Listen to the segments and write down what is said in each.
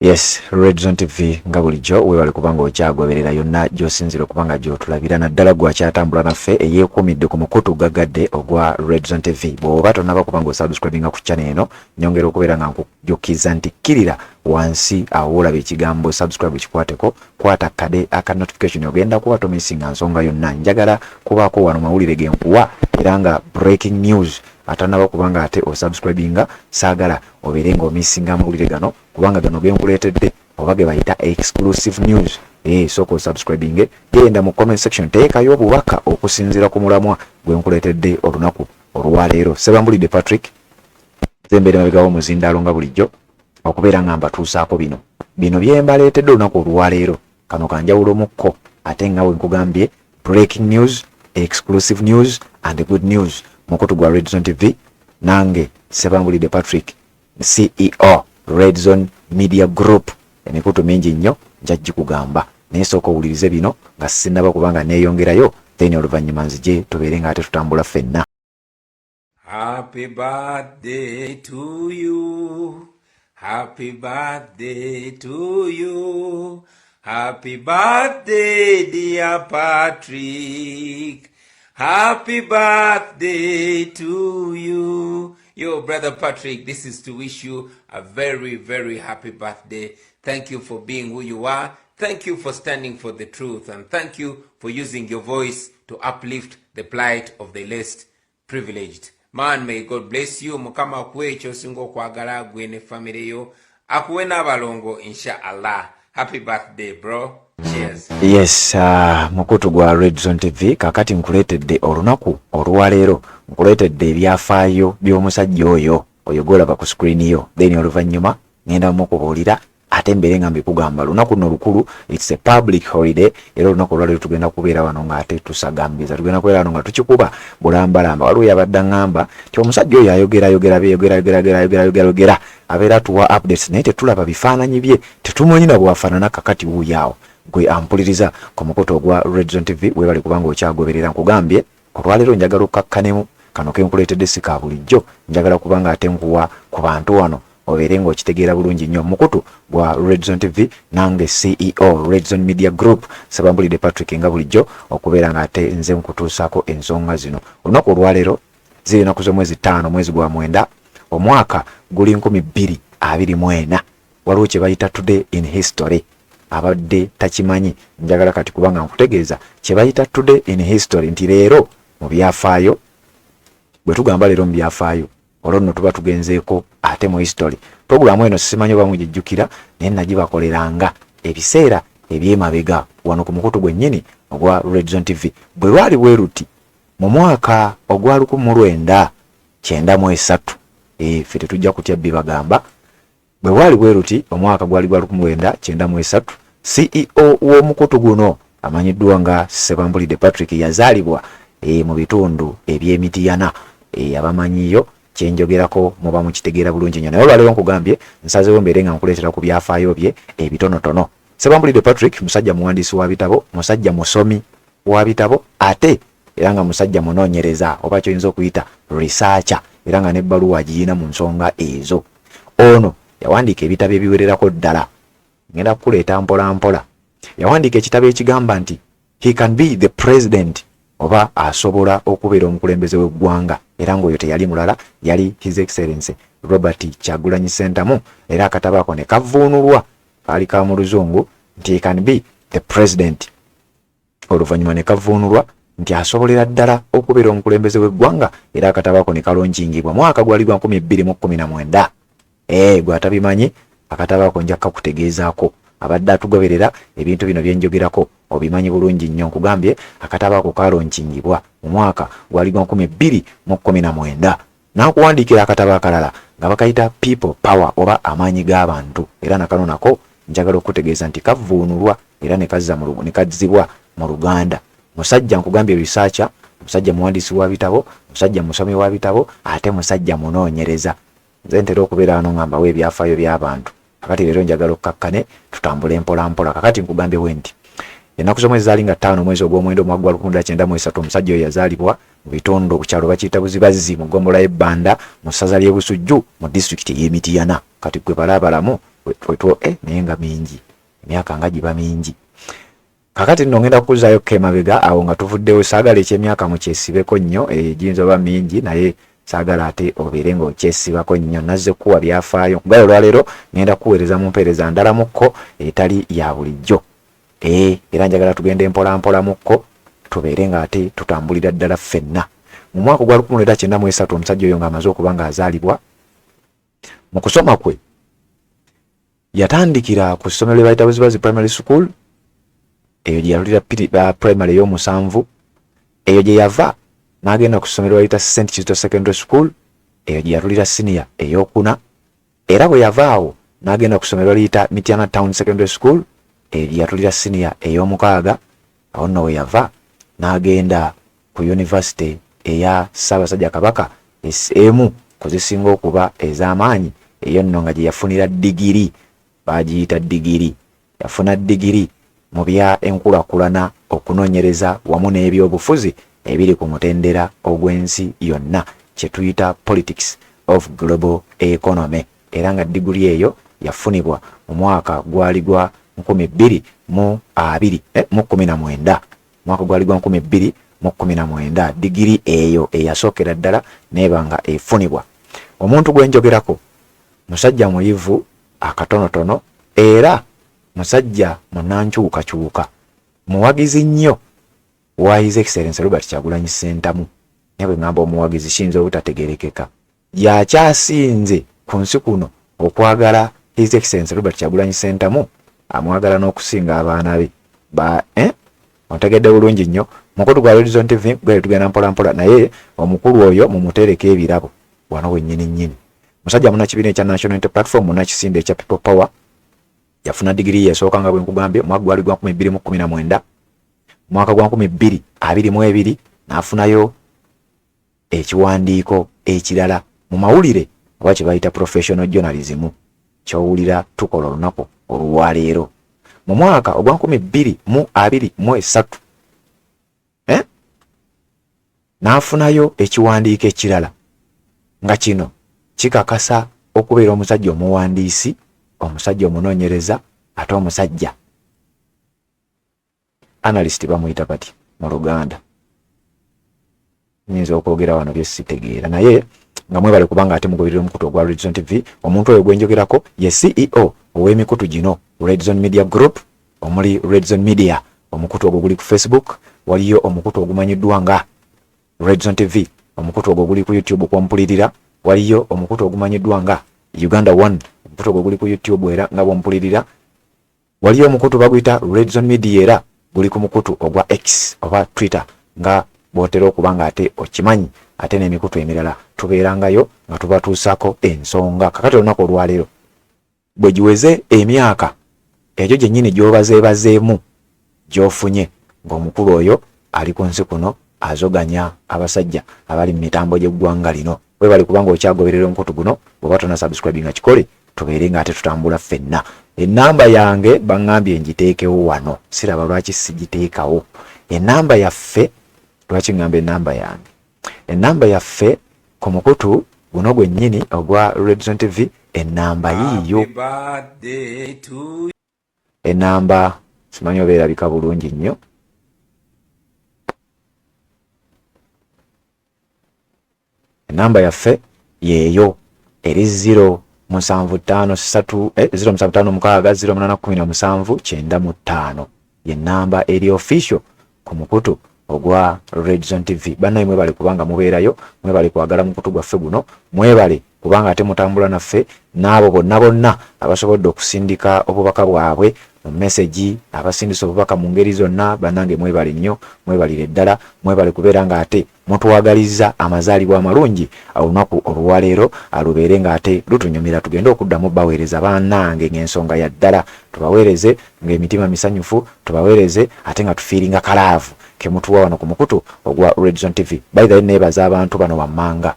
Yes, Red Zone TV nga bulijjo weebale kubanga okyagoberera yonna gy'osinziira okuba nga gy'otulabira, naddala gwe akyatambula naffe eyeekuumidde ku mukutu gagadde ogwa Red Zone TV. Bw'oba tonnaba kuba nga osubscribinga ku channel eno, nyongera okubeera nga nkujjukiza nti kkirira wansi awo woolaba ekigambo subscribe, kikwateko, kwata kade aka notification, ogenda kuba tomisinga nsonga yonna. Njagala kubaako wano mawulire ge nkuwa era nga breaking news. Atannaba kuba nga ate osubscribinga, saagala obeere ng'omisinga amawulire gano, kubanga gano genkuleetedde oba ge bayita exclusive news. Sooka osubscribinge, genda mu comment section, teekayo obubaka okusinziira ku mulamwa gwe nkuleetedde olunaku olwaleero. Sebambulidde Patrick, nze mbeere mabegawo omuzindaalo nga bulijjo okubeera nga mbatuusaako bino bino bye mbaleetedde olunaku olwaleero. Kano kanjawulo mukko, ate nga bwe nkugambye, breaking news, exclusive news and good news, mukutu gwa Red Zone TV, nange Sebambulidde Patrick, CEO Red Zone Media Group. Emikutu mingi nnyo, nja gikugamba, naye sooka owulirize bino nga sinnaba kubanga neeyongerayo, then oluvannyuma nzije tubeere nga ate tutambula ffenna. Happy birthday to you. Happy birthday to you. Happy birthday, dear Patrick. Happy birthday to you. Yo, brother Patrick, this is to wish you a very, very happy birthday. Thank you for being who you are. Thank you for standing for the truth. And thank you for using your voice to uplift the plight of the least privileged. Man, may God bless you. Mukama akuwe ekyosinga okwagala, gwe ne family yo. Akuwe n'abalongo, inshallah. Happy birthday, bro. Cheers. Yes, mukutu gwa Red Zone TV, kakati nkuleetedde olunaku olwaleero, nkuleetedde ebyafaayo by'omusajja oyo oyo gwolaba ku screen yo, then oluvannyuma ngenda mukubuulira ate mbeere nga mbikugamba. Lunaku luno lukulu, it's a public holiday, era olunaku olwaleero tugenda kubeera wano nga ate tusagambiza, tugenda kubeera wano nga tukikuba bulambalamba. Waliwo yabadde aŋŋamba nti omusajja oyo ayogera ayogera byeyogera ayogera ayogera ayogera ayogera ayogera, abeera atuwa updates, naye tetulaba bifaananyi bye, tetumanyi na bwafaanana. Kakati wuuyo awo gwe ampuliriza ku mukutu ogwa Red Zone TV, weebale kubanga okyagoberera. Nkugambye, olwaleero njagala okkakkanemu, kano kenkuleetedde si ka bulijjo, njagala kubanga ate nkuwa ku bantu wano obeere ng'okitegeera bulungi nnyo. Mukutu gwa Red Zone TV, nange CEO Red Zone Media Group, Sebambulidde Patrick, nga bulijjo okubeera nga ate nze nkutuusaako ensonga zino. Olunaku olwaleero ziri ennaku z'omwezi 5, omwezi gwa 9, omwaka guli 2024. Waliwo kye bayita today in history. Abadde takimanyi, njagala kati kubanga nkutegeeza kye bayita today in history, nti leero mu byafaayo. Bwe tugamba leero mu byafaayo, olwo nno tuba tugenzeeko ate mu history. Puroguramu eno simanyi oba mugijjukira, naye nagibakoleranga ebiseera ebyemabega wano ku mukutu gwennyini ogwa Red Zone TV. Bwe lwali bwe luti mu mwaka ogwa 1993, ffe tetujja kutya bibagamba, bwe bwali bwe luti omwaka gwali gwa 1993, CEO w'omukutu guno amanyiddwa nga Sebambulidde Patrick yazaalibwa mu bitundu eby'emitiyana. Abamanyiyo kyenjogerako muba mukitegeera bulungi nnyo, naye olwaleero nkugambye nsazeewo mbeere nga nkuleetera ku byafaayo bye ebitonotono. Sebambulidde Patrick musajja muwandiisi wa bitabo, musajja musomi wa bitabo, ate era nga musajja munoonyereza oba kyoyinza okuyita researcher, era nga n'ebbaluwa agiyina mu nsonga ezo. Ono yawandiika ebitabo ebiwererako ddala, ngenda kukuleeta mpola mpola. Yawandiika ekitabo ekigamba nti "He Can Be the President", oba asobola okubeera omukulembeze w'eggwanga, era ng'oyo teyali mulala, yali His Excellency Robert Kyagulanyi Ssentamu. Era akatabo ako ne kavuunulwa, kaali ka mu Luzungu, nti "He Can Be the President", oluvannyuma ne kavuunulwa nti asobolera ddala okubeera omukulembeze w'eggwanga, era akatabo ako ne kalaunchinzibwa mwaka gwali gwa 2019. Gwe atabimanyi, akatabo ako nja kakutegeezaako. Abadde atugoberera ebintu bino byenjogerako obimanyi bulungi nnyo. Nkugambye, akatabo ako kalaunchinzibwa mu mwaka gwali gwa 2019. N'akuwandiikira akatabo akalala nga bakayita "People Power" oba amaanyi g'abantu, era nakano nako njagala okutegeeza nti kavuunulwa era ne kazzibwa mu Luganda. Musajja nkugambye researcher, musajja muwandiisi wa bitabo, musajja musomi wa bitabo, ate musajja munoonyereza. Nze ntera okubeera wano nga mbawa ebyafaayo by'abantu. Kakati leero njagala okkakkane, tutambule mpola mpola. Kakati nkugambye bwe nti ennaku z'omwezi zaali nga 5, omwezi ogw'omwenda, omwaka gwa 1993. Omusajja oyo yazaalibwa mu bitundu ku kyalo bakiyita Buzibazzi, mu ggombolola y'Ebbanda, mu ssaza ly'e Busujju, mu disitulikiti ey'Emitiyana. Kati gwe balaabalamu. eh, naye nga mingi emyaka nga giba mingi. Kakati nno ngenda kukuzaayo ko emabega awo nga tuvuddewo. Saagala ekyemyaka mukyesibeko nnyo, egiyinza oba mingi, naye saagala ate obeere ng'okyesibako nnyo. Nazze kukuwa byafaayo nkugayo olwaleero, ngenda kukuweereza mu mpeereza ndala mukko etali ya bulijjo. Ee, era njagala tugende mpolampola mukko, tubeere ng'ate tutambulira ddala ffenna. Mu mwaka ogwa 1993, omusajja oyo ng'amaze okuba ng'azaalibwa, mu kusoma kwe yatandikira ku ssomero lye bayita Buzibazi Primary School, eyo gye yalulira primary ey'omusanvu. Eyo gye yava n'agenda ku ssomero bayita St Kizito Secondary School, eyo gye yatulira siniya ey'okuna. Era bwe yava awo n'agenda ku ssomero liyita Mityana Town Secondary School, eyo gye yatulira siniya ey'omukaaga. Awo nno we yava n'agenda ku yunivasite eya Ssaabasajja Kabaka, emu ku zisinga okuba ez'amaanyi, eyo nno nga gye yafunira digiri, baagiyita digiri. Yafuna digiri mu bya enkulakulana, okunoonyereza wamu n'ebyobufuzi ebiri ku mutendera ogw'ensi yonna, kye tuyita Politics of Global Economy, era nga diguli eyo yafunibwa mu mwaka gwali gwa 2020, eh, mu 19, mwaka gwali gwa 2019, digiri eyo eyasookera ddala neeba nga efunibwa. Omuntu gwe njogerako musajja muyivu akatonotono, era musajja munankyukakyuka, muwagizi nnyo wa His Excellency Robert Kyagulanyi Ssentamu. Naye bwe ŋŋamba omuwagizi kiyinza obutategerekeka. Yakyasinze ku nsi kuno okwagala His Excellency Robert Kyagulanyi Ssentamu, amwagala n'okusinga abaana be ba, eh? Ontegedde bulungi nnyo. Mukutu gwa Redzone TV gwere tugenda mpola mpola, naye omukulu oyo mumuteereko ebirabo wano wennyini nnyini. Musajja munnakibiina ekya National Unity Platform, munnakisinde ekya People Power. Yafuna digiri ye esooka nga bwe nkugambye mwaka gwali gwa 2019. Mwaka gwa 2022 n'afunayo ekiwandiiko ekirala mu mawulire oba kye bayita professional journalism, ky'owulira tukola olunaku olwaleero. Mu mwaka ogwa 2023, eh? n'afunayo ekiwandiiko ekirala nga kino kikakasa okubeera omusajja omuwandiisi, omusajja omunoonyereza, ate omusajja analyst, bamuyita bati mu Luganda. Nyinza okwogera wano bye sitegeera, naye nga mwebale kubanga ate mugoberera omukutu ogwa Redzone TV. Omuntu oyo gwenjogerako ye CEO ow'emikutu gino, Redzone Media Group, omuli Redzone Media, omukutu ogwo guli ku Facebook, waliyo omukutu ogumanyiddwa nga Redzone TV, omukutu ogwo guli ku YouTube kwompulirira, waliyo omukutu ogumanyiddwa nga Uganda One, omukutu ogwo guli ku YouTube era nga bwompulirira, waliyo omukutu baguyita Redzone Media era guli ku mukutu ogwa X oba Twitter nga bwotera okuba nga ate okimanyi, ate n'emikutu emirala tubeerangayo nga tubatuusaako ensonga. Kakati olunaku olwaleero bwe giweze emyaka egyo gyennyini gy'obazeebazeemu gy'ofunye ng'omukulu oyo ali ku nsi kuno azoganya abasajja abali mu mitambo gy'eggwanga lino. Webale kubanga okyagoberera omukutu guno. Bw'oba tona subscribe nga kikole, tubeere nga ate tutambula ffenna. Enamba yange baŋŋambye ngiteekewo wano, siraba lwaki sigiteekawo enamba yaffe. Lwaki ŋŋamba enamba yange? Enamba yaffe ku mukutu guno gwennyini ogwa Redzone TV, enamba yiiyo. Happy birthday to Enamba simanyi oba erabika bulungi nnyo. Enamba yaffe yeeyo eri 0 7 5 3, 0 7 5 6 0 8 17 95, ye namba eri official ku mukutu ogwa Redzone TV. Bannaye mwebale kubanga mubeerayo, mwebale kwagala mukutu gwaffe guno, mwebale kubanga ate mutambula naffe, n'abo bonna bonna abasobodde okusindika obubaka bwabwe mu mesegi, abasindisa obubaka mu ngeri zonna, bannange mwebale nnyo, mwebalire ddala, mwebale kubeera nga ate mutwagalizza amazaalibwa amalungi. Olunaku olwaleero alubeere nga ate lutunyumira, tugende okuddamu baweereza bannange ng'ensonga ya ddala, tubaweereze ng'emitima misanyufu, tubaweereze ate nga tufiiringa kalaavu kemutuwa wano ku mukutu ogwa Redzone TV. By the way, neebaza abantu bano wammanga.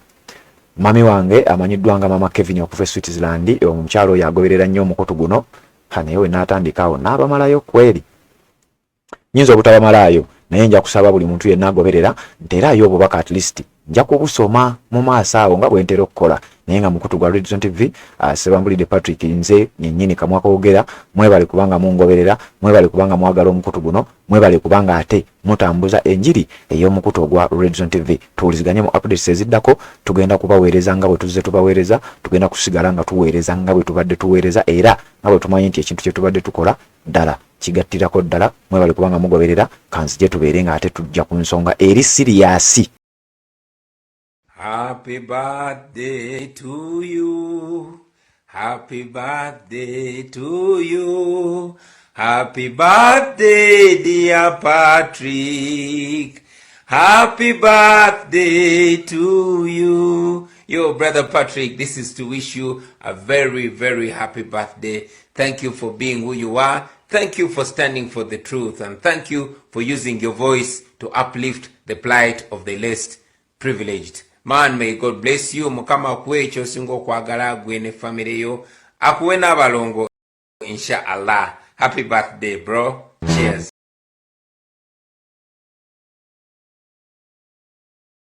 Mami wange amanyiddwa nga Mama Kevin okuva e Switzerland, omukyalo oyo agoberera nnyo omukutu guno. Ha, naye we naatandika awo n'abamalayo kweri nyinza obutabamalaayo, naye nja kusaba buli muntu yenna agoberera nti era ayo obubaka at least Nja kubusoma mu maaso awo nga bwe ntera okukola, naye nga mukutu gwa Redson TV. Sebambulidde Patrick, nze nyennyini kamwa koogera. Mwebale kubanga mungoberera, mwebale kubanga mwagala omukutu guno, mwebale kubanga ate mutambuza enjiri ey'omukutu ogwa Redson TV. Tuwuliziganye mu updates eziddako. Tugenda kubaweereza nga bwe tuzze tubaweereza, tugenda kusigala nga tuweereza nga bwe tubadde tuweereza, era nga bwe tumanyi nti ekintu kye tubadde tukola ddala kigattirako ddala. Mwebale kubanga mugoberera. Kanzije tubeere nga ate tujja ku nsonga eri siriyasi. Happy birthday to you. Happy birthday to you. Happy birthday, dear Patrick. Happy birthday to you. Yo, brother Patrick, this is to wish you a very, very happy birthday. Thank you for being who you are. Thank you for standing for the truth. And thank you for using your voice to uplift the plight of the least privileged. Man, may God bless you. Mukama akuwe ekyosinga okwagala, gwe ne family yo. Akuwe n'abalongo, inshallah. Happy birthday, bro. Cheers.